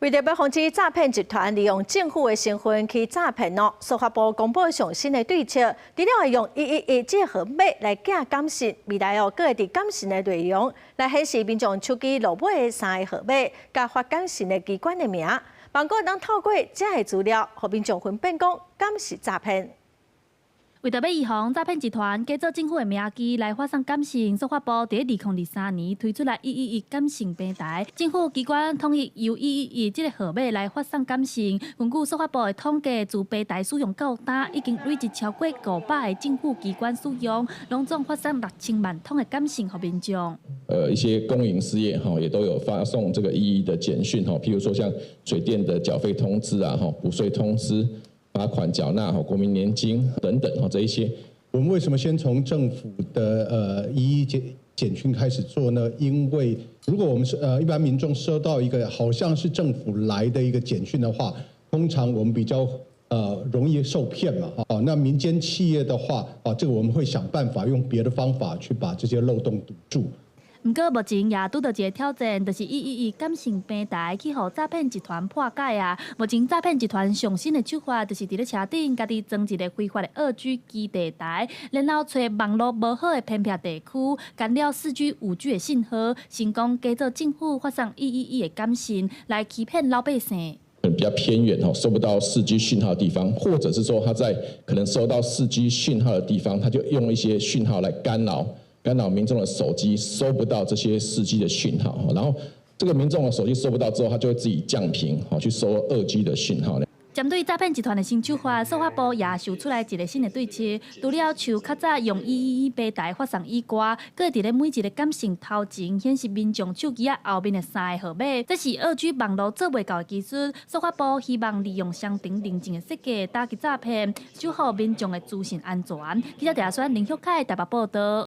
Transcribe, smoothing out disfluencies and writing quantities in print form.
為著欲防止詐騙集團利用政府的身份去詐騙哦，司法部公布上新的對策，除了會用111這個號碼來寄簡訊，未來哦，閣會佇簡訊的內容來顯示民眾手機落尾的三个號碼，佮發簡訊的機關的名，望閣會當透過這个資料，予民眾分辨講敢是詐騙。為著欲預防詐騙集團假做政府的名義來發送簡訊，司法部佇2023年推出來111簡訊平台，政府機關統一由111這个號碼來發送簡訊。根據司法部的統計，自平台使用到今，已經累積超過500个政府機關使用，攏總發送6000萬通的簡訊予民眾。一些公營事業哈，也都有發送這個111的簡訊哈，譬如說像水電的繳費通知啊，哈，補稅通知。罰款繳納、哈，國民年金等等哈，這一些。我們為什麼先從政府的111簡訊開始做呢？因為如果我們是一般民眾收到一個好像是政府來的一個簡訊的話，通常我們比較容易受騙嘛。哦，那民間企業的話，啊，這個我們會想辦法用別的方法去把這些漏洞堵住。毋過目前也拄著一个挑戰，就是111簡訊平台去予詐騙集團破解啊！目前詐騙集團上新的手法，就是佇咧車頂家己裝一个非法的2G 基地台，然後揣網路無好的偏僻地區，干擾4G、5G 的信號，成功假做政府發送111的簡訊來欺騙老百姓。比較偏遠吼，收不到4G 訊號的地方，或者是說他在可能收到4G 訊號的地方，他就用一些訊號來干擾民眾的手機收不到這些4G 的訊號，然後這個民眾的手機收不到之後，他就會自己降頻，好去收2G 的訊號。針對詐騙集團的新手法，司法部也想出來一个新的對策。除了像較早用111平台發送以外，閣會佇咧每一个簡訊頭前顯示民眾手機仔後面的三个號碼，這是2G 網路做袂到的技術。司法部希望利用雙重認證的設計打擊詐騙，守護民眾的資訊安全。記者鄭選林旭凱台北報導。